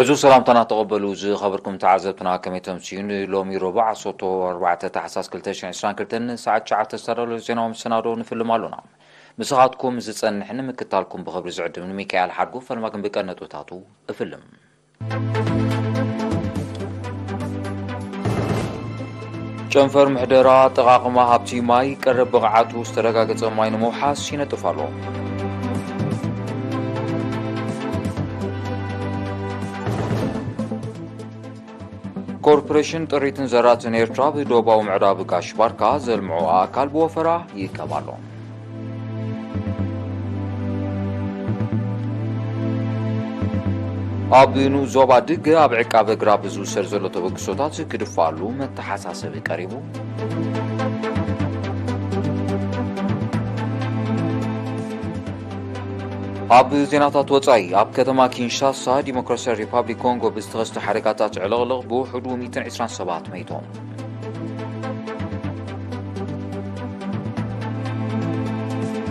ዕዙዝ ሰላምታና ተቐበሉ ዝኸበርኩም ተዓዘብትና፣ ከመይ ተምስዩ? ንሎሚ ረቡዕ ዓሰርተ ኣርባዕተ ታሕሳስ ክልተ ሽሕን ዕስራን ክልተን ሰዓት ትሽዓተ ዝተዳለወ ዜናዊ መሰናዶ ንፍልም ኣሎና። ምሳኻትኩም ዝጸንሕ ንምክታልኩም ብኽብሪ ዝዕድም ንሚካኤል ሓድጉ ፈልማ ግን ብቀንዲ ነጥብታቱ እፍልም። ጨንፈር ምሕደራ ኣጠቓቕማ ሃብቲ ማይ ቀረብ ብቕዓቱ ዝተረጋገጸ ማይ ንምውሓስ ይነጥፍ ኣሎ። ኮርፖሬሽን ጥሪትን ዘራትን ኤርትራ ብዶባዊ ምዕራብ ጋሽ ባርካ ዘልምዖ ኣካል ብወፈራ ይእከብ ኣሎ። ኣብ ንኡስ ዞባ ድገ ኣብ ዕቃበ ኣግራብ ዝውሰድ ዘሎ ተበግሶታት ክድፋኣሉ መተሓሳሰቢ ቀሪቡ። ኣብ ዜናታት ወጻኢ፣ ኣብ ከተማ ኪንሻሳ ዲሞክራሲያዊ ሪፓብሊክ ኮንጎ ብዝተኸስተ ሓደጋታት ዕልቕልቕ ብውሕዱ ሚእትን ዕስራን ሰባት መይቶም።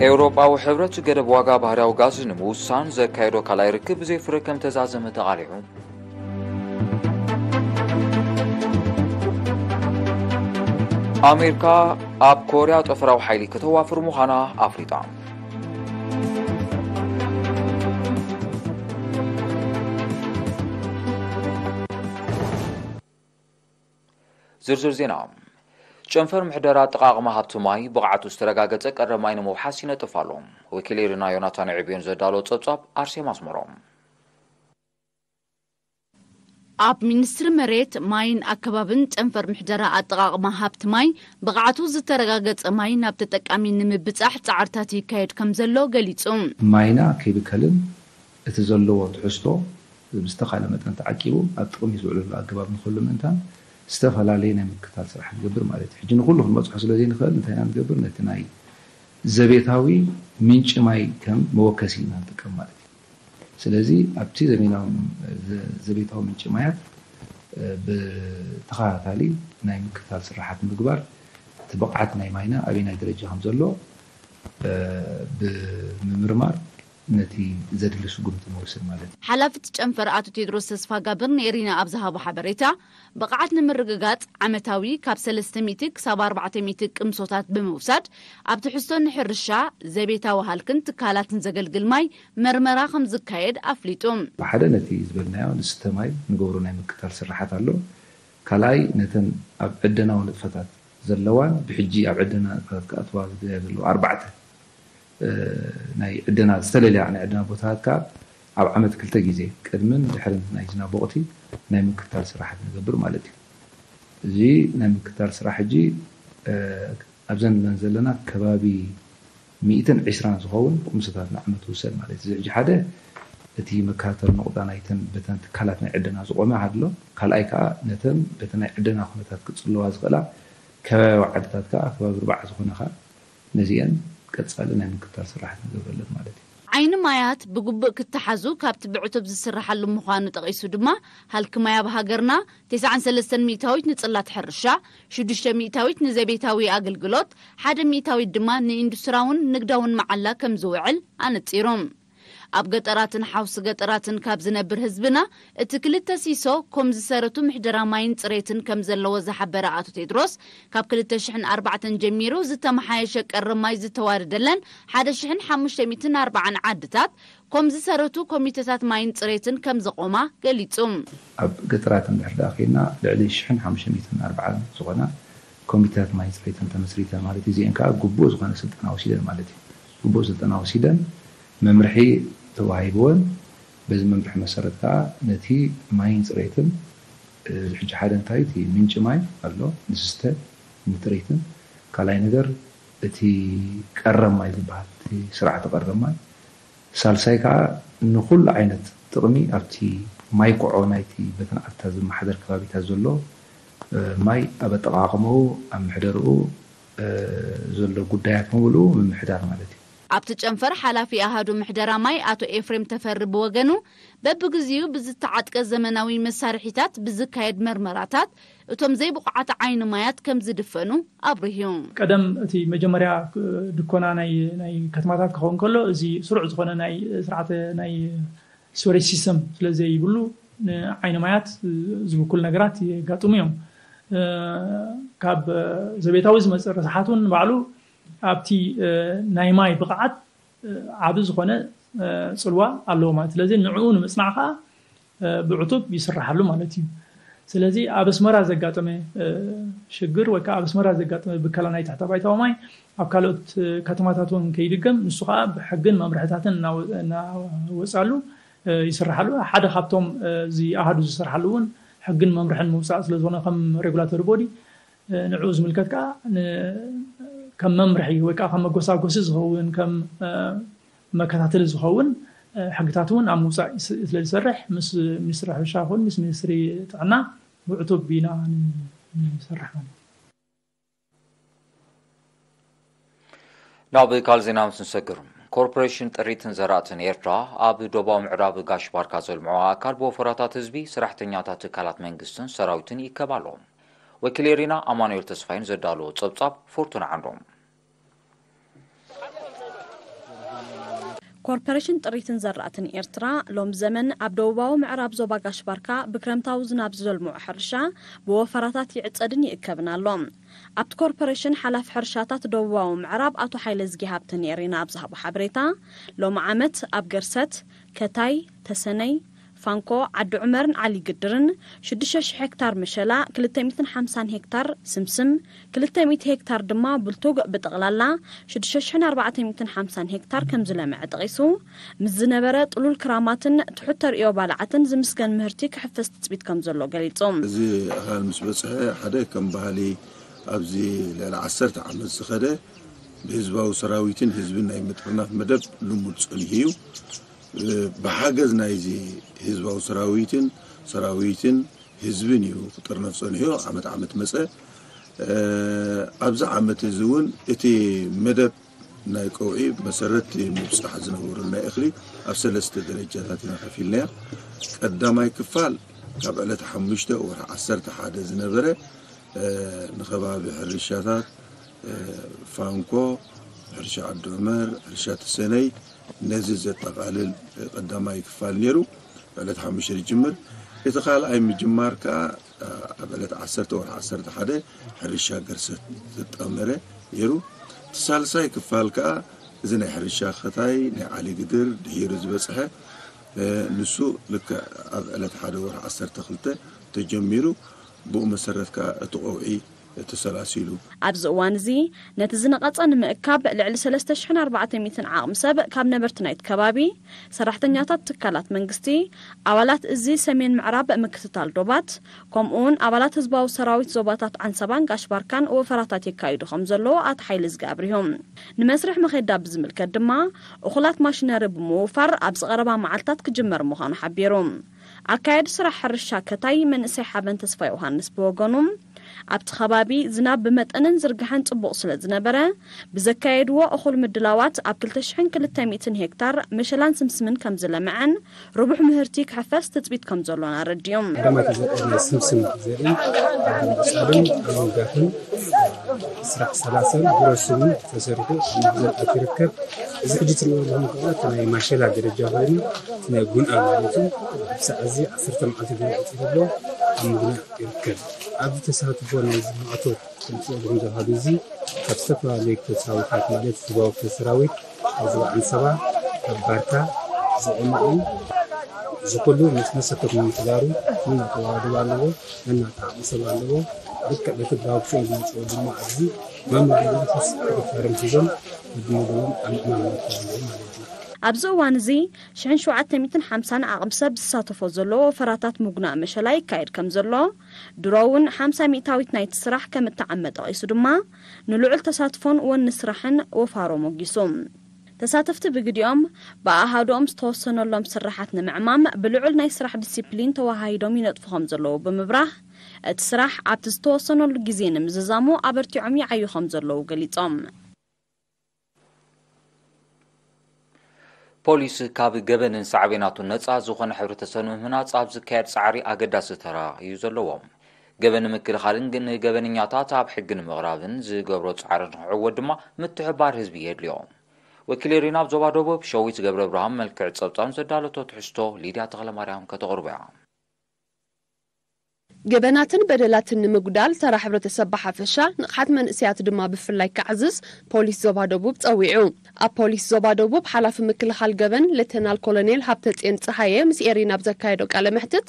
ኤውሮጳዊ ሕብረት ገደብ ዋጋ ባህርያዊ ጋዝ ንምውሳን ዘካየዶ ካልኣይ ርክብ ብዘይ ፍረ ከም ተዛዘመ ተቓሊዑ። ኣሜሪካ ኣብ ኮርያ ጠፈራዊ ሓይሊ ከተዋፍር ምዃና ኣፍሊጣ። ዝርዝር ዜና። ጨንፈር ምሕደራ ኣጠቓቕማ ሃብቲ ማይ ብቕዓቱ ዝተረጋገጸ ቀረብ ማይ ንምውሓስ ይነጥፍ ኣሎ። ወኪል ኤሪና ዮናታን ዕብዮን ዘዳሎ ጸብጻብ ኣርሴማ ኣስመሮም። ኣብ ሚኒስትሪ መሬት፣ ማይን ኣከባብን ጨንፈር ምሕደራ ኣጠቓቕማ ሃብቲ ማይ ብቕዓቱ ዝተረጋገጸ ማይ ናብ ተጠቃሚ ንምብጻሕ ጻዕርታት ይካየድ ከም ዘሎ ገሊጹ። ማይና ከይብከልን እቲ ዘለዎ ትሕዝቶ ብዝተኻለ መጠን ተዓቂቡ ኣብ ጥቕሚ ዝውዕለሉ ኣገባብ ንኽህሉ ምእንታን ዝተፈላለየ ናይ ምክትታል ስራሕ ንገብር ማለት እዩ። ሕጂ ንኹሉ ክንበጽሖ ስለ ዘይንኽእል እንታይ ኢና ንገብር? ነቲ ናይ ዘቤታዊ ምንጪ ማይ ከም መወከሲ ኢና ንጥቀም ማለት እዩ። ስለዚ ኣብቲ ዘቤናዊ፣ ዘ-፣ ዘቤታዊ ምንጪ ማያት፣ እ፣ ብተኸታታሊ ናይ ምክትታል ስራሓት ምግባር፣ እቲ ብቕዓት ናይ ማይና ኣበየናይ ደረጃ ከም ዘሎ፣ እ፣ ብምምርማር ነቲ ዘድሊ ስጉምቲ ንወስድ ማለት እዩ። ሓላፊ እቲ ጨንፈር ኣቶ ቴድሮስ ተስፋጋብር ንኤሪና ኣብ ዝሃቦ ሓበሬታ፣ ብቕዓት ንምርግጋጽ ዓመታዊ ካብ ሰለስተ ሚእቲ ክሳብ ኣርባዕተ ሚእቲ ቅምሶታት ብምውሳድ፣ ኣብ ትሕዝቶ ንሕርሻ፣ ዘቤታዊ ሃልክን ትካላትን ዘገልግል ማይ መርመራ ከም ዝካየድ ኣፍሊጡ። ብሓደ ነቲ ዝበልናዮ ንስተ ማይ ንገብሮ ናይ ምክትታል ስራሓት ኣሎ። ካልኣይ ነተን ኣብ ዕደናዊ ንጥፈታት ዘለዋን ብሕጂ ኣብ ዕደና ንጥፈታት ክኣትዋ ዝደልያ ዘለዋ ኣርባዕተ፣ እ፣ ናይ ዕደና፣ ዝተለለያ ናይ ዕደና ቦታታት ከኣ ኣብ ዓመት ክልተ ግዜ፣ ቅድምን ድሕርን ናይ ዝናብ ወቕቲ፣ ናይ ምክትታል ስራሓት ንገብር ማለት እዩ። እዚ ናይ ምክትታል ስራሕ ሕጂ፣ እ፣ ኣብዘን ዘለና ከባቢ ሚእትን ዕስራን ዝኸውን ቁምስታት ንዓመት ይውሰድ ማለት እዩ። እዚ ሕጂ ሓደ እቲ መከታተሊ ነቑጣ ናይተን በተን ትካላት ናይ ዕደና ዝቖመ ኣሎ። ካልኣይ ከኣ ነተን በቲ ናይ ዕደና ኩነታት ክጽለዋ ዝኽእላ ከባብያዊ ዓድታት ከኣ ከባቢ ኣርባዓ ዝኾና ከኣ ነዚአን ቀጻሊ ናይ ምክትታል ስራሓት ንገብረለን ማለት እዩ። ዓይኒ ማያት ብግቡእ ክተሓዙ ካብቲ ብዕቱብ ዝስራሓሉ ምዃኑ ጠቒሱ ድማ፣ ሃልኪ ማይ ኣብ ሃገርና ተስዓን ሰለስተን ሚእታዊት ንጽላት ሕርሻ፣ ሽዱሽተ ሚእታዊት ንዘቤታዊ ኣገልግሎት፣ ሓደ ሚእታዊት ድማ ንኢንዱስትራውን ንግዳውን መዓላ ከም ዝውዕል ኣነጺሩ። ኣብ ገጠራትን ሓውሲ ገጠራትን ካብ ዝነብር ህዝብና እቲ ክልተ ሲሶ ኮም ዝሰረቱ ምሕደራ ማይን ጽሬትን ከም ዘለዎ ዝሓበረ ኣቶ ቴድሮስ፣ ካብ ክልተ ሽሕን ኣርባዕተን ጀሚሩ ዝተመሓየሸ ቀረብ ማይ ዝተዋደደለን ሓደ ሽሕን ሓሙሽተ ሚእትን ኣርባዓን ዓድታት ኮም ዝሰረቱ ኮሚተታት ማይን ጽሬትን ከም ዘቖማ ገሊጹ። ኣብ ገጠራት እንድሕር ደኣ ኸይድና ልዕሊ ሽሕን ሓሙሽተ ሚእትን ኣርባዓን ዝኾና ኮሚተታት ማይን ጽሬትን ተመስሪተን ማለት እዩ። እዚአን ከኣ ግቡእ ዝኾነ ስልጠና ወሲደን ማለት እዩ። ግቡእ ስልጠና ወሲደን መምርሒ ተዋሂብወን፣ በዚ መምርሒ መሰረት ከኣ ነቲ ማይን ጽሬትን፣ እ፣ ሕጂ ሓደ እንታይ እቲ ምንጪ ማይ ኣሎ፣ ንዝስተ፣ ንጥሪትን፣ ካልኣይ ነገር እቲ ቀረብ ማይ ዝበሃል፣ እቲ ስርዓተ ቀረብ ማይ፣ ሳልሳይ ከኣ ንኹሉ ዓይነት ጥቕሚ ኣብቲ ማይ ኮዖ ናይቲ በተን ዓድታት ዝመሓደር ከባቢታት ዘሎ፣ እ፣ ማይ ኣብ ኣጠቓቕምኡ፣ ኣብ ምሕደርኡ፣ እ፣ ዘሎ ጉዳያት ብምልኡ ምምሕዳር ማለት እዩ። ኣብቲ ጨንፈር ሓላፊ ኣሃዱ ምሕደራ ማይ ኣቶ ኤፍሬም ተፈሪ ብወገኑ፣ በብግዚኡ ብዝተዓጥቀ ዘመናዊ መሳርሒታት ብዝካየድ መርመራታት እቶም ዘይብቑዓት ዓይኒ ማያት ከም ዝድፈኑ ኣብሪሁ። ቀደም እቲ መጀመርያ፣ እ፣ ድኮና ናይ፣ ናይ ከተማታት ክኸውን ከሎ፣ እዚ ስሩዕ ዝኾነ ናይ ስርዓተ ናይ ስወሬጅ ሲስተም ስለ ዘይብሉ፣ ንዓይኒ ማያት ዝብኩል ነገራት የጋጥሙ እዮም። ካብ ዘቤታዊ ዝመፅእ ርሳሓት እውን ባዕሉ ኣብቲ ናይ ማይ ብቕዓት ዓቢ ዝኾነ ፅልዋ ኣለዎ ማለት። ስለዚ ንዕኡ ንምፅናዕ ከዓ ብዕቱብ ይስራሓሉ ማለት እዩ። ስለዚ ኣብ ኣስመራ ዘጋጠመ ሽግር ወይ ከዓ ኣብ ኣስመራ ዘጋጠመ ብከላ ናይ ትሕተ ባይታዊ ማይ ኣብ ካልኦት ከተማታት እውን ከይድገም ንሱ ከዓ ብሕግን መምርሕታትን እናወፃሉ ይስራሓሉ። ሓደ ካብቶም እዚ ኣሃዱ ዝስራሓሉ እውን ሕግን መምርሕን ምውፃእ ስለዝኾነ ከም ሬጉላቶሪ ቦዲ ንዕኡ ዝምልከት ከዓ ከም መምርሒ ወይ ከዓ ከም መጎሳጎሲ ዝኸውን ከም መከታተሊ ዝኸውን ሕግታት እውን ኣብ ምውፃእ ስለዝሰርሕ ምስ ሚኒስትሪ ሕርሻ ይኹን ምስ ሚኒስትሪ ጥዕና ብዕቱብ ኢና ንሰርሕ ማለት እዩ። ናብ ካልእ ዜና ምስ ንሰግር፣ ኮርፖሬሽን ጥሪትን ዘራእትን ኤርትራ ኣብ ደቡባዊ ምዕራብ ጋሽ ባርካ ዘልምዖ ኣካል ብወፈራታት ህዝቢ፣ ሰራሕተኛታት ትካላት መንግስትን ሰራዊትን ይእከብ ኣሎ። ወኪል ኤሪና ኣማኑኤል ተስፋይን ዘዳለዎ ጸብጻብ ፎርቱና ዓንዶም። ኮርፖሬሽን ጥሪትን ዘራእትን ኤርትራ ሎም ዘመን ኣብ ደቡባዊ ምዕራብ ዞባ ጋሽ ባርካ ብክረምታዊ ዝናብ ዝዘልምዖ ሕርሻ ብወፈራታት ይዕጸድን ይእከብን ኣሎ። ኣብቲ ኮርፖሬሽን ሓላፊ ሕርሻታት ደቡባዊ ምዕራብ ኣቶ ሓይለዝጊ ሃብተን ኤሪና ኣብ ዝሃቦ ሓበሬታ፣ ሎሚ ዓመት ኣብ ገርሰት፣ ከታይ፣ ተሰነይ፣ ፋንኮ፣ ዓዲ ዑመርን ዓሊ ግድርን ሽዱሽተ ሽሕ ሄክታር መሸላ፣ ክልተ ሚእትን ሓምሳን ሄክታር ስምስም፣ ክልተ ሚእቲ ሄክታር ድማ ብልቱግ ብጠቕላላ ሽዱሽተ ሽሕን ኣርባዕተ ሚእትን ሓምሳን ሄክታር ከም ዝለምዐ ጠቒሱ፣ ምስ ዝነበረ ጥሉል ክራማትን ትሑት ተርእዮ ባልዓትን ዝምስገን ምህርቲ ክሕፈስ ትጽቢት ከም ዘሎ ገሊጹ። እዚ ኣኻል ምስ በጽሐ ሓደ ከም ባህሊ ኣብዚ ልዕሊ ዓሰርተ ዓመት ዝኸደ ብህዝባዊ ሰራዊትን ህዝብን ናይ ምጥርናፍ መደብ ልሙድ ጸኒሑ እዩ። ብሓገዝ ናይዚ ህዝባዊ ሰራዊትን ሰራዊትን ህዝብን እዩ ክጥርነፍ ጸኒሑ፣ ዓመት ዓመት መጸ። ኣብዚ ዓመት እዚ እውን እቲ መደብ ናይ ቀውዒ መሰረት ምብጻሕ ዝነበሩ ናይ እኽሊ ኣብ ሰለስተ ደረጃታት ኢና ከፊልናያ። ቀዳማይ ክፋል ካብ ዕለት ሓሙሽተ ወርሒ ዓሰርተ ሓደ ዝነበረ ንኸባቢ ሕርሻታት ፋንኮ፣ ሕርሻ ዓዲ ዑመር፣ ሕርሻ ተሰነይ ነዚ ዘጠቓልል ቀዳማይ ክፋል ነይሩ። ዕለት ሓሙሽተ ዝጅምር። እቲ ካልኣይ ምጅማር ከዓ ኣብ ዕለት ዓሰርተ ወርሒ ዓሰርተ ሓደ ሕርሻ ገርሰት ዘጣመረ ነይሩ። እቲ ሳልሳይ ክፋል ከዓ እዚ ናይ ሕርሻ ከታይ ናይ ዓሊ ግድር ድሒሩ ዝበፅሐ ንሱ ልክዕ ኣብ ዕለት ሓደ ወርሒ ዓሰርተ ክልተ ተጀሚሩ። ብኡ መሰረት ከዓ እቲ ቀውዒ ተሰላሲሉ። ኣብዚ እዋን እዚ ነቲ ዝነቐጸ ንምእካብ ልዕሊ ሰለስተ ሽሕን ኣርባዕተ ሚእትን ዓቕሚ ሰብ ካብ ነበርቲ ናይቲ ከባቢ፣ ሰራሕተኛታት ትካላት መንግስቲ፣ ኣባላት እዚ ሰሜን ምዕራብ ምክትታል ዶባት፣ ከምኡውን ኣባላት ህዝባዊ ሰራዊት ዞባታት ዓንሰባን ጋሽ ባርካን ወፈራታት የካይዱ ከም ዘለዉ ኣቶ ሓይለዝጊ ኣብሪሁ። ንመስርሕ መኼዳ ብዝምልከት ድማ እኹላት ማሽነሪ ብምውፋር ኣብዚ ቀረባ መዓልታት ክጅመር ምዃኑ ሓቢሩ። ኣካያዲ ስራሕ ሕርሻ ከታይ መንእሰይ ሓበን ተስፋ ዮሃንስ ብወገኑ ኣብቲ ከባቢ ዝናብ ብመጠንን ዝርግሐን ጽቡቕ ስለ ዝነበረ ብዘካየድዎ እኹል ምድላዋት ኣብ ክልተ ሽሕን ክልተ ሚእትን ሄክታር መሸላን ስምስምን ከም ዝለምዐን ርቡሕ ምህርቲ ክሕፈስ ትጽቢት ከም ዘሎን ኣረዲኦም። ቀዳማይ ተዘርአ ናይ ስምስም ዘርኢ ኣብ ምዕጻድን ኣብ ምውጋትን ስራሕ ሰላሰል ብረስምን ተሰሪሑ ኣብ ምኽዛን ኣትዩ ይርከብ። እዚ ሕጂ ትሪእዎ ዘለኹም ከዓ እቲ ናይ ማሸላ ደረጃ ኮይኑ እቲ ናይ ጉንኣ ማለት እዩ። ክሳዕ እዚ ዓሰርተ መዓልቲ ገና ቀፂሉ ኣሎ ኣብ ምጉናእ ይርከብ። ኣብዚ ተሳትፎ ናይዚ ማእቶት ከምፅኦ ዝምዘሃሉ እዚ ካብ ዝተፈላለዩ ክፍለ ሰራዊታት ማለት ህዝባዊ ክፍለ ሰራዊት ካብ ዞባ ዓንሰባ ካብ ባርካ ዝዕመ እዩ። እዚ ኩሉ ምስ መሰከት ምምሕዳሩ ነናተዋደባ ኣለዎ፣ ነናተዓቕሚ ሰብ ኣለዎ። ልክዕ በቲ ብዳውክሶም ዝመፅኦ ድማ ኣብዚ መመሪያ ፈስ ተፈርም ሒዞም ዝድመደዎም ኣብ ምዕማል መርከቡ ማለት እዩ። ኣብዚ እዋን እዚ ሽሕን ሸውዓተ ሚእትን ሓምሳን ዓቕሚ ሰብ ዝሳተፎ ዘሎ ወፈራታት ምጉናእ መሸላ ይካየድ ከም ዘሎ፣ ድሮ እውን ሓምሳ ሚእታዊት ናይቲ ስራሕ ከም እተዓመ ጠቒሱ ድማ፣ ንልዑል ተሳትፎን ወኒ ስራሕን ወፋሮ ሞጊሱ። ተሳተፍቲ ብግዲኦም፣ ብኣሃዱኦም ዝተወሰነሎም ስርሓት ንምዕማም ብልዑል ናይ ስራሕ ዲሲፕሊን ተወሃሂዶም ይነጥፉ ከም ዘለዉ ብምብራህ፣ እቲ ስራሕ ኣብቲ ዝተወሰነሉ ግዜ ንምዝዛሙ ኣበርቲዖም ይዓዩ ከም ዘለዉ ገሊጾም። ፖሊስ ካብ ገበንን ሳዕቤናቱን ነጻ ዝኾነ ሕብረተሰብ ንምህናጽ ኣብ ዝካየድ ጻዕሪ ኣገዳሲ ተራ እዩ ዘለዎ። ገበን ንምክልኻልን ግን ገበነኛታት ኣብ ሕጊ ንምቕራብን ዝገብሮ ጻዕሪ ንኽዕወት ድማ ምትሕብባር ህዝቢ የድልዮ። ወኪል ኤሪና ኣብ ዞባ ደቡብ ሸዊት ገብረ ኣብርሃም መልክዕ ጸብጻብ ዘዳለቶ ትሕዝቶ ሊድያ ተኽለማርያም ከተቕርቦ እያ። ገበናትን በደላትን ንምጉዳል ተራ ሕብረተሰብ ብሓፈሻ፣ ንቕሓት መንእሰያት ድማ ብፍላይ ክዓዝዝ ፖሊስ ዞባ ደቡብ ጸዊዑ። ኣብ ፖሊስ ዞባ ደቡብ ሓላፊ ምክልኻል ገበን ሌተናል ኮሎኔል ሃብተጽዮን ጸሃየ ምስ ኤሪና ኣብ ዘካየዶ ቃለ መሕትት፣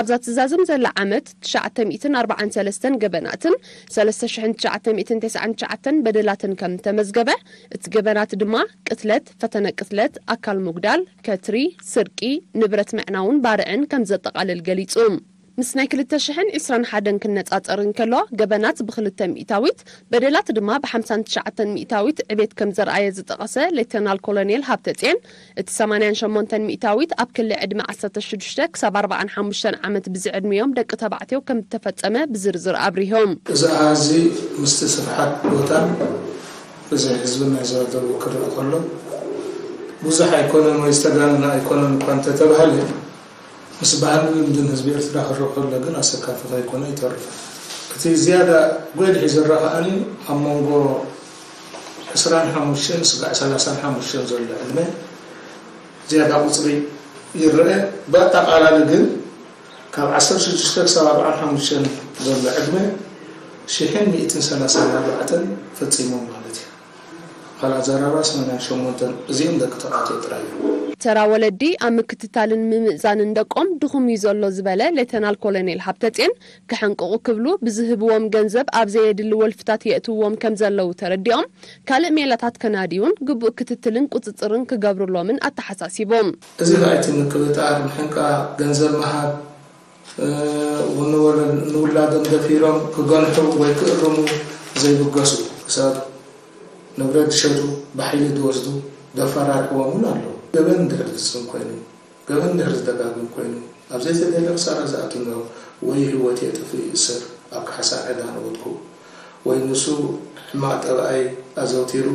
ኣብዛ ትዛዝም ዘላ ዓመት ትሽዓተ ሚእትን ኣርባዓን ሰለስተን ገበናትን ሰለስተ ሽሕን ትሽዓተ ሚእትን ተስዓን ትሽዓተን በደላትን ከም እተመዝገበ፣ እቲ ገበናት ድማ ቅትለት፣ ፈተነ ቅትለት፣ ኣካል ምጉዳል፣ ከትሪ፣ ስርቂ፣ ንብረት ምዕናውን ባርዕን ከም ዘጠቓልል ገሊጹ። ምስ ናይ ክልተ ሽሕን ዕስራን ሓደን ክነጻጸር እንከሎ፣ ገበናት ብክልተ ሚእታዊት፣ በደላት ድማ ብሓምሳን ትሽዓተን ሚእታዊት ዕቤት ከም ዘርኣየ ዝጠቐሰ ሌተናል ኮሎኔል ሃብተጽዮን፣ እቲ ሰማንያን ሸሞንተን ሚእታዊት ኣብ ክሊ ዕድመ ዓሰርተ ሽዱሽተ ክሳብ ኣርባዓን ሓሙሽተን ዓመት ብዝዕድሚኦም ደቂ ተባዕትዮ ከም እተፈጸመ ብዝርዝር ኣብሪሆም። እዚ ኣሃዚ ምስቲ ስፍሓት ቦታን ብዝሒ ህዝብን ናይ ዞባ ደቡብ ክረኣ ከሎ፣ ብዙሕ ኣይኮነን ወይ ዝተጋነነ ኣይኮነን እኳ እንተተባህለ፣ ምስ ባህልን ልምድን ህዝቢ ኤርትራ ክረአ ከሎ ግን ኣሰካፊ ከይኮነ ኣይተርፍን። እቲ ዝያዳ ጎሊሑ ዝረኣ ከኣኒ ኣብ መንጎ ዕስራን ሓሙሽተን ስጋዕ ሰላሳን ሓሙሽተን ዘሎ ዕድመ ዝያዳ ቁጽሪ ይረአ። ብኣጠቓላሊ ግን ካብ ዓሰርተ ሽዱሽተ ክሳብ ኣርባዓን ሓሙሽተን ዘሎ ዕድመ ሽሕን ሚእትን ሰላሳን ኣርባዕተን ፈጺሞም ማለት እዩ። ካልእ ኣዘራርባ ሰማንያን ሸሞንተን፣ እዚኦም ደቂ ተባዕትዮ ጥራይ እዮም። ተራ ወለዲ ኣብ ምክትታልን ምምእዛንን ደቆም ድኹም እዩ ዘሎ ዝበለ ሌተናል ኮሎኔል ሃብተጽዮን፣ ክሕንቅቑ ክብሉ ብዝህብዎም ገንዘብ ኣብ ዘየድሊ ወልፍታት የእትውዎም ከም ዘለዉ ተረዲኦም፣ ካልእ ሜላታት ከናድዩን ግቡእ ክትትልን ቁጽጽርን ክገብሩሎምን ኣተሓሳሲቦም። እዚ ከኣ እቲ ምቅብጣር፣ ምሕንቃቕ፣ ገንዘብ ምሃብ፣ እ፣ ንወለ-፣ ንውላዶም ደፊሮም ክገንሑ ወይ ክእርሙ ዘይብገሱ፣ ክሳብ ንብረት ዝሸጡ፣ ብሓይሊ ዝወስዱ፣ ዘፈራርሕዎም እውን ኣለዉ። ገበን እንድሕር ዝፍጽም ኮይኑ፣ ገበን እንድሕር ዝደጋግም ኮይኑ፣ ኣብ ዘይተደልየ ክሳራ ዝኣቱ እንዶ ወይ ህይወት የጥፍእ፣ ይእሰር፣ ኣብ ካሕሳ ዕዳ ንወድቁ፣ ወይ ንሱ ሕማቕ ጠባይ ኣዘውቲሩ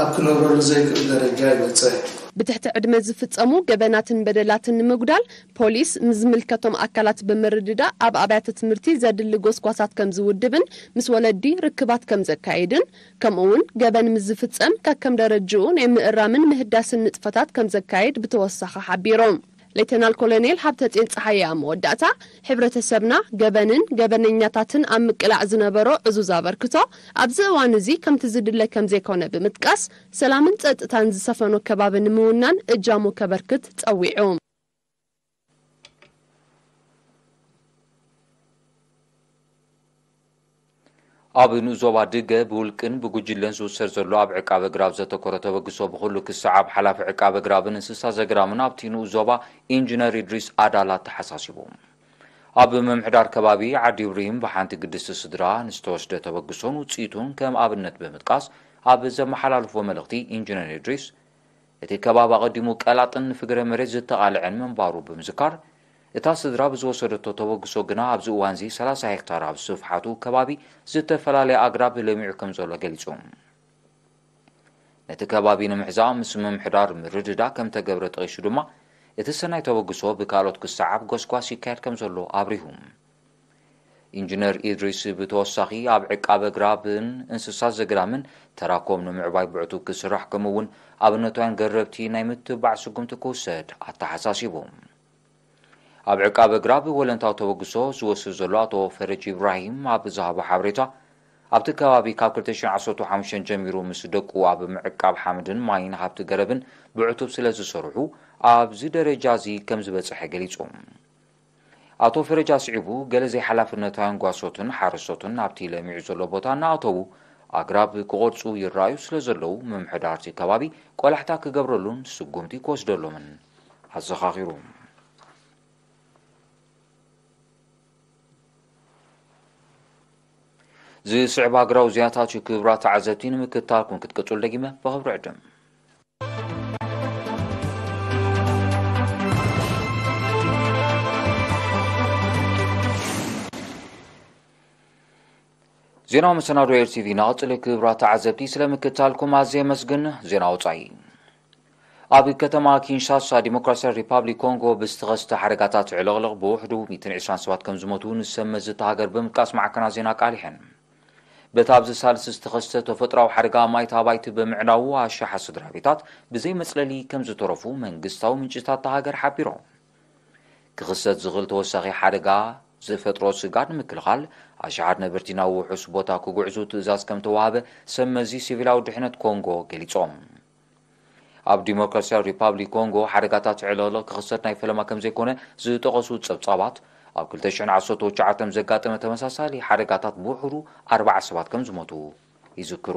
ኣብ ክነብረሉ ዘይክእል ደረጃ ይበጽሕ። ብትሕቲ ዕድመ ዝፍጸሙ ገበናትን በደላትን ንምጉዳል ፖሊስ ምስ ዝምልከቶም ኣካላት ብምርድዳእ ኣብ ኣብያተ ትምህርቲ ዘድሊ ጎስጓሳት ከም ዝውድብን ምስ ወለዲ ርክባት ከም ዘካይድን፣ ከምኡ እውን ገበን ምስ ዝፍጸም ከከም ደረጅኡ ናይ ምእራምን ምህዳስን ንጥፈታት ከም ዘካይድ ብተወሳኺ ሓቢሮም። ሌተናል ኮሎኔል ሃብተጽዮን ጸሃየ ኣብ መወዳእታ፣ ሕብረተሰብና ገበንን ገበነኛታትን ኣብ ምቅላዕ ዝነበሮ ዕዙዝ ኣበርክቶ ኣብዚ እዋን እዚ ከምቲ ዝድለ ከም ዘይኮነ ብምጥቃስ፣ ሰላምን ጸጥታን ዝሰፈኖ ከባቢ ንምውናን እጃሙ ከበርክት ጸዊዑ። ኣብ ንኡስ ዞባ ድገ ብውልቅን ብጉጅለን ዝውሰድ ዘሎ ኣብ ዕቃበ ግራብ ዘተኮረ ተበግሶ ብኹሉ ክሰዓብ ሓላፊ ዕቃበ ግራብን እንስሳ ዘግራምን ኣብቲ ንኡስ ዞባ ኢንጂነር ኢድሪስ ኣዳላ ኣተሓሳሲቡ። ኣብ ምምሕዳር ከባቢ ዓዲ ኢብራሂም ብሓንቲ ግድስቲ ስድራ ንዝተወስደ ተበግሶን ውፅኢቱን ከም ኣብነት ብምጥቃስ ኣብ ዘመሓላልፎ መልእኽቲ ኢንጂነር ኢድሪስ፣ እቲ ከባቢ ኣቐዲሙ ቀላጥን ንፍግረ መሬት ዝተቓልዐን ምንባሩ ብምዝካር፣ እታ ስድራ ብዝወሰደቶ ተበግሶ ግና ኣብዚ እዋንዚ ሰላሳ ሄክታር ኣብ ስፍሓቱ ከባቢ ዝተፈላለየ ኣግራብ ለሚዑ ከም ዘሎ ገሊጹ። ነቲ ከባቢ ንምሕዛእ ምስ ምምሕዳር ምርድዳእ ከም ተገብረ ጠቒሱ ድማ፣ እቲ ሰናይ ተበግሶ ብካልኦት ክሰዓብ ጎስጓስ ይካየድ ከም ዘሎ ኣብሪሁ። ኢንጂነር ኢድሪስ ብተወሳኺ ኣብ ዕቃበ ግራብን እንስሳ ዘገዳምን ተራኮም ንምዕባይ ብዕቱብ ክስራሕ፣ ከምኡ እውን ኣብነታውያን ገረብቲ ናይ ምትባዕ ስጉምቲ ክውሰድ ኣተሓሳሲቡ። ኣብ ዕቃበ ግራብ ወለንታዊ ተበግሶ ዝወስድ ዘሎ ኣቶ ፈረጅ ኢብራሂም ኣብ ዝሃቦ ሓበሬታ፣ ኣብቲ ከባቢ ካብ ክልተ ሽሕን ዓሰርተ ሓሙሽተን ጀሚሩ ምስ ደቁ ኣብ ምዕቃብ ሓመድን ማይን ሃብቲ ገረብን ብዕቱብ ስለ ዝሰርሑ ኣብዚ ደረጃ እዚ ከም ዝበጽሐ ገሊጹ። ኣቶ ፈረጅ ኣስዒቡ፣ ገለ ዘይሓላፍነታውያን ጓሶትን ሓረስቶትን ናብቲ ለሚዑ ዘሎ ቦታ እናኣተዉ ኣግራብ ክቖርጹ ይረኣዩ ስለ ዘለዉ፣ ምምሕዳር እቲ ከባቢ ቆላሕታ ክገብረሉን ስጉምቲ ክወስደሎምን ኣዘኻኺሩ። ዝስዕብ ሃገራዊ ዜናታት እዩ። ክቡራት ተዓዘብቲ፣ ንምክትታልኩም ክትቅጽሉ ደጊመ ብኽብሪ ዕድም። ዜናዊ መሰናዶ ኤር ቲ ቪ እናቐጽለ። ክቡራት ተዓዘብቲ፣ ስለ ምክትታልኩም ኣዝየ የመስግን። ዜና ወጻኢ። ኣብ ከተማ ኪንሻሳ ዲሞክራሲያዊ ሪፓብሊክ ኮንጎ ብዝተኸስተ ሓደጋታት ዕልቕልቕ ብውሕዱ ሚእትን ዕስራን ሰባት ከም ዝሞቱ ንሰብ መዚ እታ ሃገር ብምጥቃስ ማዕከናት ዜና ኣቃሊሐን። በቲ ኣብዚ ሳልስቲ ዝተኸስተ ተፈጥሮኣዊ ሓደጋ ማይት ኣባይቲ ብምዕናዉ ኣሽሓት ስድራ ቤታት ብዘይ መጽለሊ ከም ዝተረፉ መንግስታዊ ምንጭታት እታ ሃገር ሓቢሮም። ክኽሰት ዝኽእል ተወሳኺ ሓደጋ ዝፈጥሮ ስጋት ንምክልኻል ኣሽሓት ነበርቲ ናብ ውሑስ ቦታ ክጉዕዙ ትእዛዝ ከም ተዋህበ ሰብ መዚ ሲቪላዊ ድሕነት ኮንጎ ገሊጾም። ኣብ ዲሞክራሲያዊ ሪፓብሊክ ኮንጎ ሓደጋታት ዕለሎ ክኽሰት ናይ ፈለማ ከም ዘይኮነ ዝጠቐሱ ጸብጻባት፣ ኣብ ክልተ ሽሕን ዓሰርተ ትሽዓተን ዘጋጠመ ተመሳሳሊ ሓደጋታት ብውሕዱ ኣርባዓ ሰባት ከም ዝሞቱ ይዝክሩ።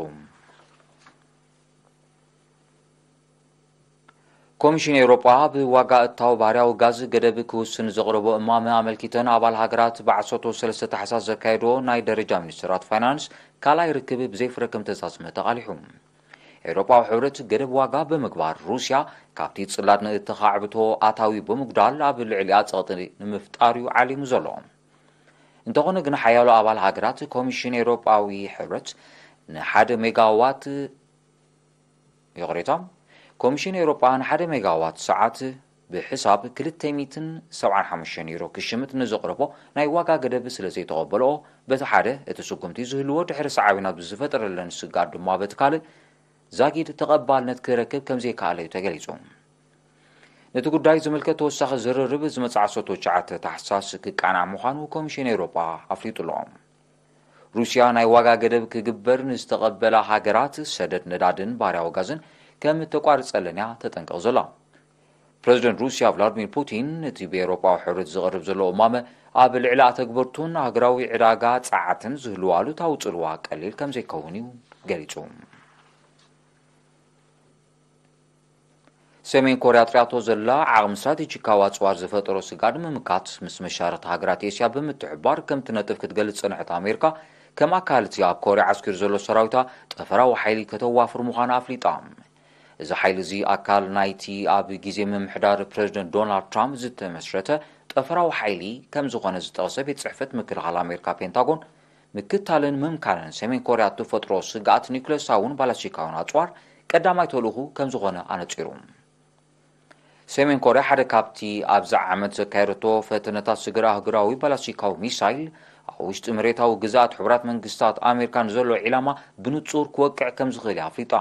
ኮሚሽን ኤውሮጳ ብዋጋ እታው ባህርያዊ ጋዝ ገደብ ክውስን ዘቕረቦ እማመ ኣመልኪተን ኣባል ሃገራት ብዓሰርተ ሰለስተ ታሕሳስ ዘካየዶ ናይ ደረጃ ሚኒስትራት ፋይናንስ ካልኣይ ርክብ ብዘይፍረ ከም ተዛዝመ ተቓሊሑ። ኤውሮጳዊ ሕብረት ገደብ ዋጋ ብምግባር ሩስያ ካብቲ ጽላት ንእተኻዕብቶ ኣታዊ ብምጉዳል ኣብ ልዕሊኣ ጸቕጢ ንምፍጣር እዩ ዓሊሙ ዘሎ። እንተኾነ ግን ሓያሎ ኣባል ሃገራት ኮሚሽን ኤውሮጳዊ ሕብረት ንሓደ ሜጋዋት ይቕሬታ፣ ኮሚሽን ኤውሮጳ ንሓደ ሜጋዋት ሰዓት ብሕሳብ ክልተ ሚእትን ሰብዓን ሓሙሽተን ዩሮ ክሽምት ንዘቕረቦ ናይ ዋጋ ገደብ ስለ ዘይተቐበልኦ፣ በቲ ሓደ እቲ ስጉምቲ ዝህልዎ ድሕሪ ሰዓቢናት ብዝፈጠረለን ስግኣት ድማ በቲ ካልእ ዛጊድ ተቐባልነት ክረክብ ከም ዘይከኣለ እዩ ተገሊጹ። ነቲ ጉዳይ ዝምልከት ተወሳኺ ዝርርብ ዝመጽእ ዓሰርተ ትሽዓተ ታሕሳስ ክቃናዕ ምዃኑ ኮሚሽን ኤውሮጳ ኣፍሊጡ ኣሎ። ሩስያ ናይ ዋጋ ገደብ ክግበር ንዝተቐበላ ሃገራት ሰደድ ነዳድን ባህርያዊ ጋዝን ከም እተቋርጸለን እያ ተጠንቅቕ ዘላ። ፕረዚደንት ሩስያ ቭላድሚር ፑቲን እቲ ብኤውሮጳዊ ሕብረት ዝቐርብ ዘሎ እማመ ኣብ ልዕሊ ኣተግበርቱን ሃገራዊ ዕዳጋ ጸዓትን ዝህልዎ ኣሉታዊ ጽልዋ ቀሊል ከም ዘይከውን እዩ ገሊጹ። ሰሜን ኮርያ ኣጥርያቶ ዘላ ዓቕሚ ስትራቴጂካዊ ኣጽዋር ዝፈጠሮ ስግኣት ንምምካት ምስ መሻርኽቲ ሃገራት ኤስያ ብምትሕብባር ከም ትነጥፍ ክትገልጽ ዝጸንሐት ኣሜሪካ፣ ከም ኣካል እቲ ኣብ ኮርያ ዓስኪሩ ዘሎ ሰራዊታ ጠፈራዊ ሓይሊ ከተዋፍር ምዃና ኣፍሊጣ። እዚ ሓይሊ እዚ ኣካል ናይቲ ኣብ ግዜ ምምሕዳር ፕረዚደንት ዶናልድ ትራምፕ ዝተመስረተ ጠፈራዊ ሓይሊ ከም ዝኾነ ዝጠቐሰ ቤት ጽሕፈት ምክልኻል ኣሜሪካ ፔንታጎን፣ ምክታልን ምምካንን ሰሜን ኮርያ እትፈጥሮ ስግኣት ኒውክለሳውን ባላስቲካውን ኣጽዋር ቀዳማይ ተልእኹ ከም ዝኾነ ኣነጺሩ። ሰሜን ኮርያ ሓደ ካብቲ ኣብዚ ዓመት ዘካየደቶ ፈተነታት ስግረ ኣህጉራዊ ባላስቲካዊ ሚሳይል ኣብ ውሽጢ መሬታዊ ግዝኣት ሕቡራት መንግስታት ኣሜሪካ ንዘሎ ዒላማ ብንጹር ክወቅዕ ከም ዝኽእል እያ ኣፍሊጣ።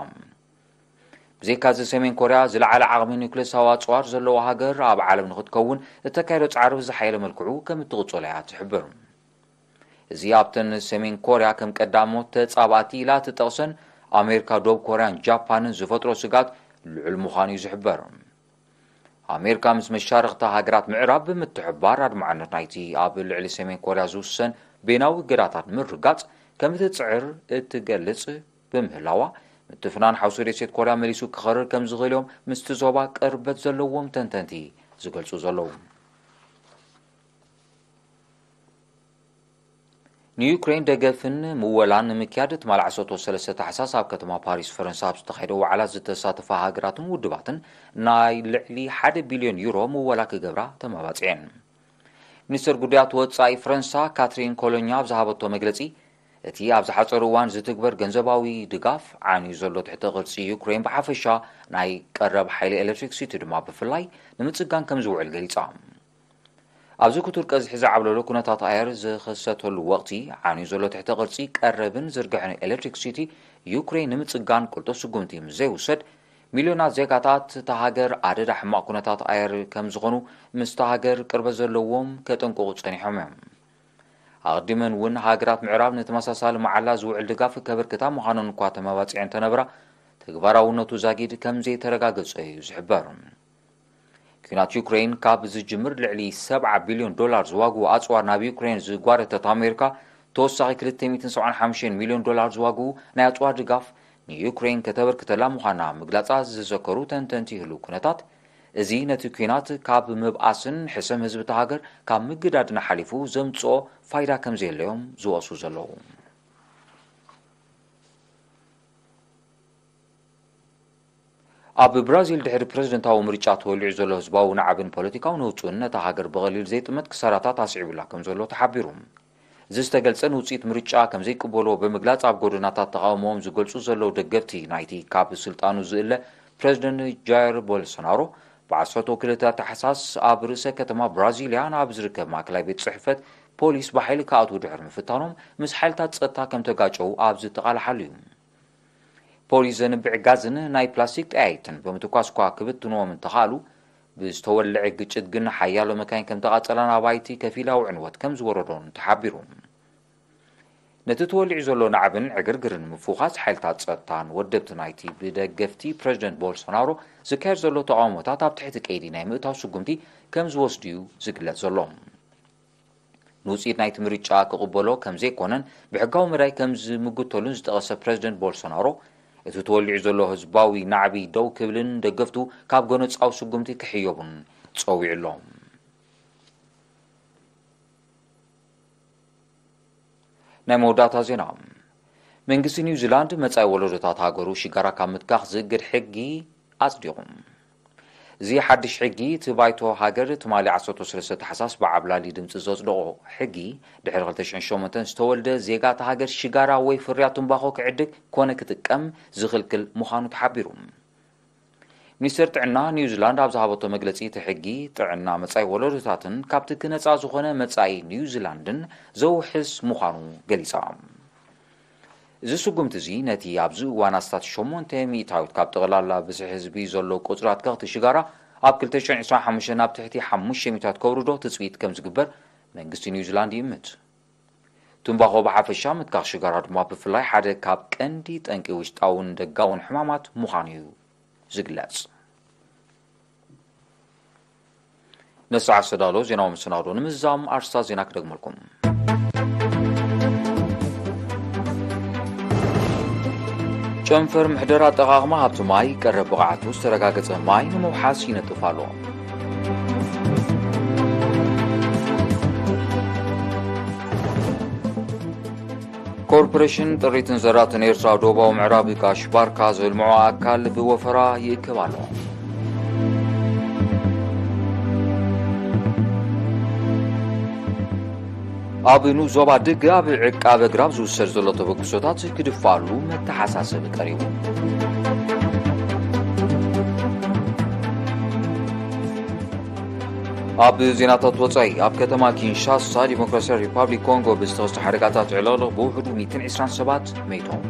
ብዘይካዚ ሰሜን ኮርያ ዝለዓለ ዓቕሚ ኒውክለሳዊ ኣጽዋር ዘለዋ ሃገር ኣብ ዓለም ንኽትከውን እተካየዶ ጻዕሪ ብዝሓየለ መልክዑ ከም እትቕጽሎ እያ ትሕብር። እዚ ኣብተን ሰሜን ኮርያ ከም ቀዳሞት ተጻባእቲ ኢላ ትጠቕሰን ኣሜሪካ፣ ደቡብ ኮርያን ጃፓንን ዝፈጥሮ ስጋት ልዑል ምዃኑ እዩ ዝሕበር። ኣሜሪካ ምስ መሻርኽታ ሃገራት ምዕራብ ብምትሕብባር ኣድማዕነት ናይቲ ኣብ ልዕሊ ሰሜን ኮርያ ዝውሰን ቤናዊ እገዳታት ንምርጋጽ ከም እትጽዕር እትገልጽ ብምህላዋ፣ ምትፍናን ሓውሲ ደሴት ኮርያ መሊሱ ክኸርር ከም ዝኽእል እዮም ምስቲ ዞባ ቅርበት ዘለዎም ተንተንቲ ዝገልጹ ዘለዉ። ንዩክሬን ደገፍን ምወላን ንምክያድ ትማል ዓሰርተ ሰለስተ ታሕሳስ ኣብ ከተማ ፓሪስ ፈረንሳ ኣብ ዝተኻየደ ዋዕላ ዝተሳተፋ ሃገራትን ውድባትን ናይ ልዕሊ ሓደ ቢልዮን ዩሮ ምወላ ክገብራ ተመባጺዐን። ሚኒስትር ጉዳያት ወጻኢ ፈረንሳ ካትሪን ኮሎኛ ኣብ ዝሃበቶ መግለጺ፣ እቲ ኣብ ዝሓጸረ እዋን ዝትግበር ገንዘባዊ ድጋፍ ዓንዩ ዘሎ ትሕተ ቅርጺ ዩክሬን ብሓፈሻ ናይ ቀረብ ሓይሊ ኤሌክትሪክሲቲ ድማ ብፍላይ ንምጽጋን ከም ዝውዕል ገሊጻ። ኣብዚ ክቱር ቀዝሒ ዝዓብለሎ ኩነታት ኣየር ዝኸሰተሉ ወቕቲ፣ ዓንዩ ዘሎ ትሕተ ቅርጺ ቀረብን ዝርግሐን ኤሌክትሪክሲቲ ዩክሬን ንምጽጋን ቅልጡፍ ስጉምቲ ምስ ዘይውሰድ፣ ሚልዮናት ዜጋታት እታ ሃገር ኣደዳ ሕማቕ ኩነታት ኣየር ከም ዝኾኑ ምስታ ሃገር ቅርበት ዘለዎም ከጠንቅቑ ጸኒሖም እዮም። ኣቕዲመን እውን ሃገራት ምዕራብ ንተመሳሳሊ መዓላ ዝውዕል ድጋፍ ከበርክታ ምዃነን እኳ ተመባጺዐን እንተነበራ፣ ተግባራውነቱ ዛጊድ ከም ዘይተረጋገጸ እዩ ዝሕበር። ኲናት ዩክሬን ካብ ዝጅምር ልዕሊ ሰብዓ ቢልዮን ዶላር ዝዋግኡ ኣጽዋር ናብ ዩክሬን ዝጓረተት ኣሜሪካ፣ ተወሳኺ ክልተ ሚእትን ሰብዓን ሓሙሽተን ሚልዮን ዶላር ዝዋግኡ ናይ ኣጽዋር ድጋፍ ንዩክሬን ከተበርክተላ ምዃና ምግላጻ ዝዘከሩ ተንተንቲ ይህልው ኩነታት፣ እዚ ነቲ ኲናት ካብ ምብኣስን ሕሰም ህዝቢ እታ ሃገር ካብ ምግዳድን ሓሊፉ ዘምጽኦ ፋይዳ ከም ዘየለዮም ዝወቕሱ ዘለዉ። ኣብ ብራዚል ድሕሪ ፕረዚደንታዊ ምርጫ ተወሊዑ ዘሎ ህዝባዊ ናዕብን ፖለቲካዊ ነውጽኡን ነታ ሃገር ብቐሊል ዘይጥመት ክሳራታት ኣስዒቡላ ከም ዘሎ ተሓቢሩ። እዚ ዝተገልጸ ንውጽኢት ምርጫ ከም ዘይቅበልዎ ብምግላጽ ኣብ ጎደናታት ተቓውሞኦም ዝገልጹ ዘለዉ ደገፍቲ ናይቲ ካብ ስልጣኑ ዝእለ ፕረዚደንት ጃየር ቦልሶናሮ ብዓሰርተ ክልተ ታሕሳስ ኣብ ርእሰ ከተማ ብራዚልያ ናብ ዝርከብ ማእከላይ ቤት ጽሕፈት ፖሊስ ብሓይሊ ክኣትዉ ድሕሪ ምፍታኖም ምስ ሓይልታት ጸጥታ ከም ተጋጨዉ ኣብ ዝተቓልሓሉ እዩ። ፖሊስ ዘንብዕ ጋዝን ናይ ፕላስቲክ ጠያይትን ብምትኳስ እኳ ክብትንዎም እንተኻእሉ፣ ብዝተወልዐ ግጭት ግን ሓያሎ መካይን ከም ተቓጸላን ኣባይቲ ከፊላዊ ዕንወት ከም ዝወረዶን ተሓቢሩ። ነቲ ተወሊዑ ዘሎ ናዕብን ዕግርግርን ምፍዃስ ሓይልታት ጸጥታን ወደብቲ ናይቲ ብደገፍቲ ፕረዚደንት ቦልሶናሮ ዝካየድ ዘሎ ተቓውሞታት ኣብ ትሕቲ ቀይዲ ናይ ምእታው ስጉምቲ ከም ዝወስዱ እዩ ዝግለጽ ዘሎ። ንውጽኢት ናይቲ ምርጫ ክቕበሎ ከም ዘይኮነን ብሕጋዊ መዳይ ከም ዝምጉተሉን ዝጠቐሰ ፕረዚደንት ቦልሶናሮ፣ እቲ ተወሊዑ ዘሎ ህዝባዊ ናዕቢ ደው ክብልን ደገፍቱ ካብ ጎነጻዊ ስጉምቲ ክሕየቡን ጸዊዑ ኣሎ። ናይ መወዳእታ ዜና። መንግስቲ ኒውዚላንድ መጻኢ ወለዶታት ሃገሩ ሽጋራ ካብ ምትካኽ ዝእግድ ሕጊ ኣጽዲቑ። እዚ ሓድሽ ሕጊ እቲ ባይቶ ሃገር ትማሊ ዓሰርተ ሰለስተ ታሕሳስ ብዓብላሊ ድምጺ ዘጽደቖ ሕጊ፣ ድሕሪ ክልተ ሽሕን ሸሞንተን ዝተወልደ ዜጋ እታ ሃገር ሽጋራ ወይ ፍርያት ትምባኾ ክዕድግ ኮነ ክጥቀም ዝኽልክል ምዃኑ ተሓቢሩ። ሚኒስተር ጥዕና ኒውዚላንድ ኣብ ዝሃበቶ መግለጺ፣ እቲ ሕጊ ጥዕና መጻኢ ወለዶታትን ካብቲ ክነጻ ዝኾነ መጻኢ ኒውዚላንድን ዘውሕስ ምዃኑ ገሊጻ። እዚ ስጉምቲ እዚ ነቲ ኣብዚ እዋን ኣስታት ሸሞንተ ሚእታዊት ካብ ጠቕላላ ብዝሒ ህዝቢ ዘሎ ቁጽሪ ኣትከኽቲ ሽጋራ ኣብ ክልተ ሽሕን ዕስራን ሓሙሽተን ናብ ትሕቲ ሓሙሽተ ሚእታዊት ከውርዶ ትጽቢት ከም ዝግበር መንግስቲ ኒውዚላንድ ይእምት። ትምባኾ ብሓፈሻ ምትካኽ ሽጋራ ድማ ብፍላይ ሓደ ካብ ቀንዲ ጠንቂ ውሽጣውን ደጋውን ሕማማት ምዃኑ እዩ ዝግለጽ። ነሰዓት ዝተዳሎ ዜናዊ መሰናዶ ንምዝዛም ኣርስታት ዜና ክደግመልኩም። ጨንፈር ምሕደራ ኣጠቓቕማ ሃብቲ ማይ ቀረብ ብቕዓቱ ዝተረጋገጸ ማይ ንምውሓስ ይነጥፍ ኣሎ። ኮርፖሬሽን ጥሪትን ዘራትን ኤርትራ ዶባዊ ምዕራብ ጋሽ ባርካ ዘልምዖ ኣካል ብወፈራ ይእከብ ኣሎ። ኣብ ንኡስ ዞባ ድግ ኣብ ዕቃበ ኣግራብ ዝውሰድ ዘሎ ተበግሶታት ክድፋኣሉ መተሓሳሰቢ ቀሪቡ። ኣብ ዜናታት ወጻኢ፣ ኣብ ከተማ ኪንሻሳ ዲሞክራሲያዊ ሪፓብሊክ ኮንጎ ብዝተኸስተ ሓደጋታት ዕለሎ ብውሕዱ ሚእትን ዕስራን ሰባት መይቶም።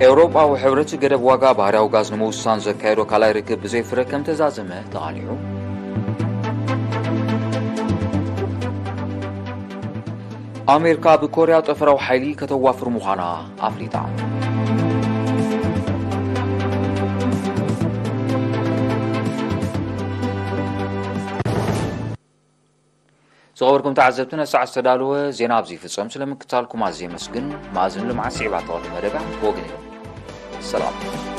ኤውሮጳዊ ሕብረት ገደብ ዋጋ ባህርያዊ ጋዝ ንምውሳን ዘካየዶ ካልኣይ ርክብ ብዘይ ፍረ ከም ተዛዘመ ተቓሊዑ። ኣሜሪካ ብኮርያ ጠፈራዊ ሓይሊ ከተዋፍር ምዃና ኣፍሊጣ። ዝኸበርኩም ተዓዘብቲ፣ ነሰዓት ዝተዳለወ ዜና ኣብዚ ይፍጸም። ስለ ምክታልኩም ኣዝየ የመስግን። መኣዝን ልምዓት ስዒባ ተቐሉ መደብያ ብወገነይ ሰላም።